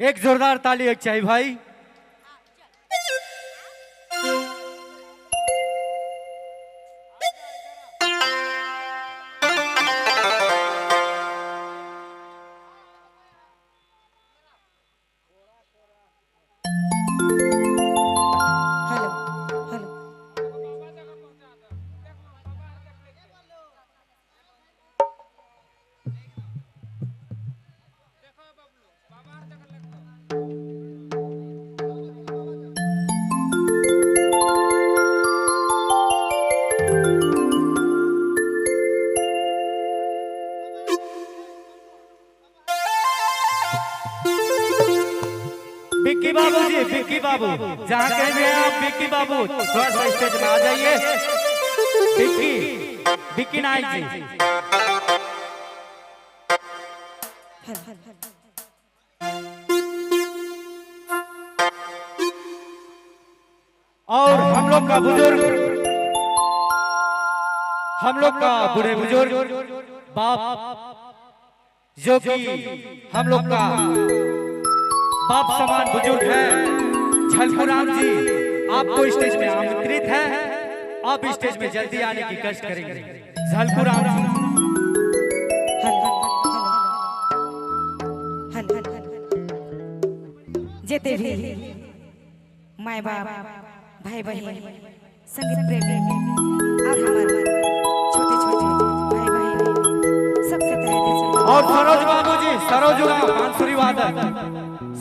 एक जोरदार ताली एक चाहिए भाई। Hello hello. Vicky बाबू जी, विक्की बाबू जहाँ कहीं भी हैं आप, विक्की बाबू थोड़ा सा स्टेज में आ जाइए। विक्की, विक्की नाइक जी। हेलो। और हम लोग का बुजुर्ग, हम लोग का बूढ़े बुजुर्ग बाप, जो कि हम लोग का बाप समान बुजुर्ग है, झलकुराम जी, आपको स्टेज में आमंत्रित है। आप स्टेज में जल्दी आने की कष्ट करेंगे। Jhalkuram ji. Hello hello hello. जेते भी माय बाप, भाई बहन, संगीत प्रेमी और हमारे छोटे छोटे भाई बहन, सबके तहे दिल से और सरोज बाबू जी, सरोज उरांव, बांसुरी वादक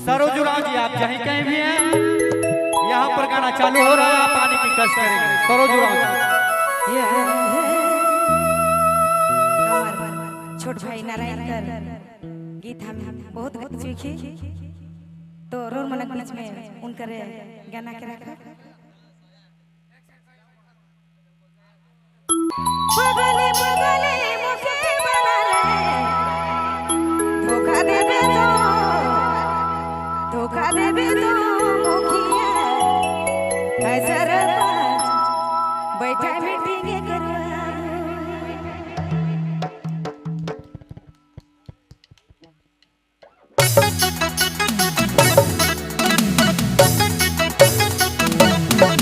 सरोज उरांव जी, आप जहीं कहीं भी हैं, यहाँ पर गाना चालू हो रहा है, आप आने की कष्ट करेंगे। सरोज उरांव जी। ये हमार छोट भाई नारायण कर गीत हम बहुत सीखी तो रोल मनक बीच में उनकर गाना के रखा। बगले बगले मुखे बना ले, धोखा देबे तो, धोखा देबे तो मुखिया ऐसा बैठा मीटिंग करवा। हेलो।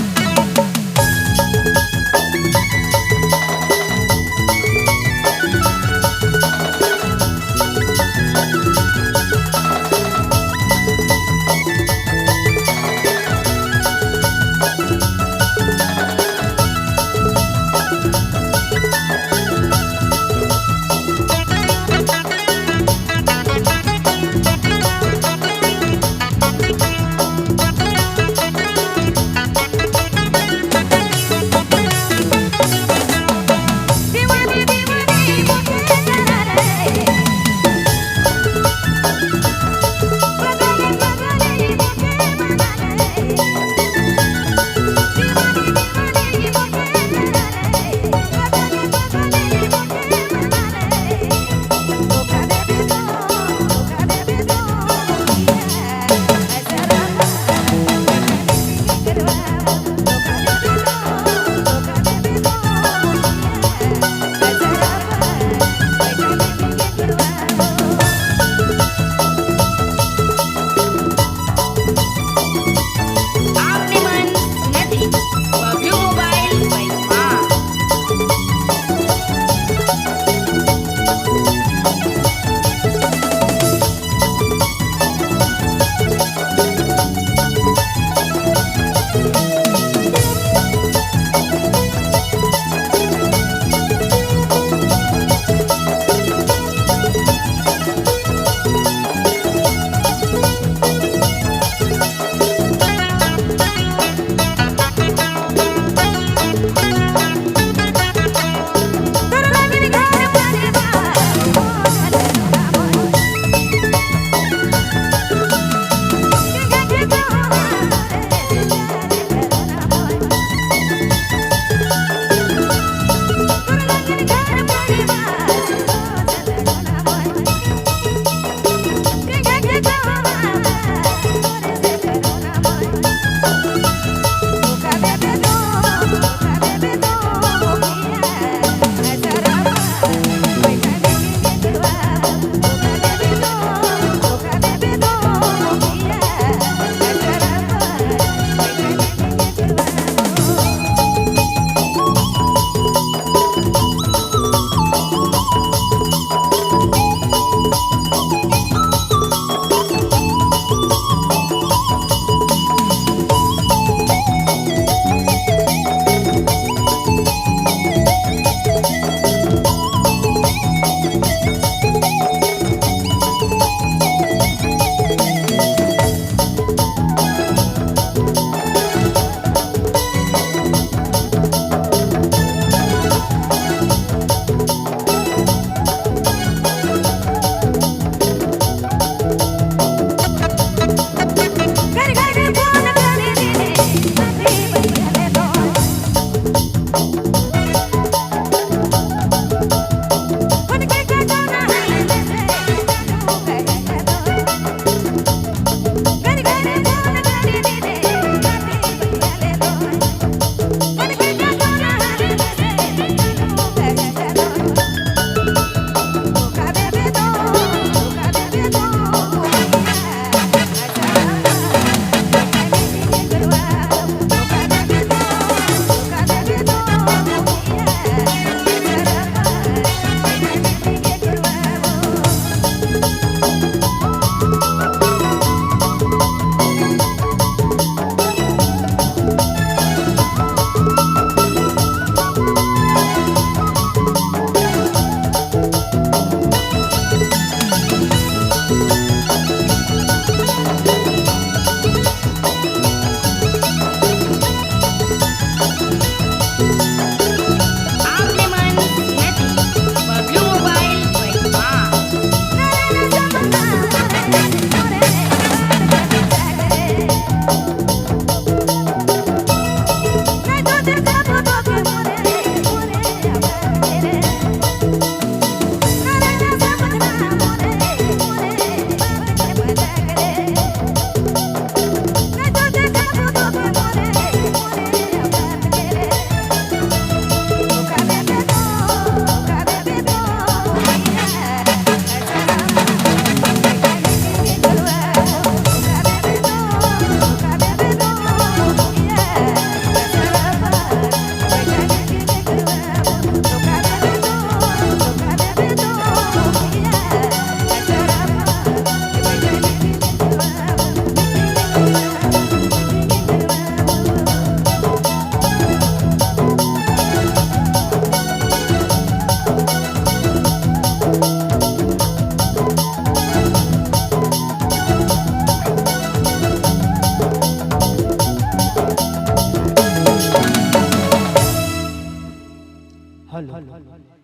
हेलो।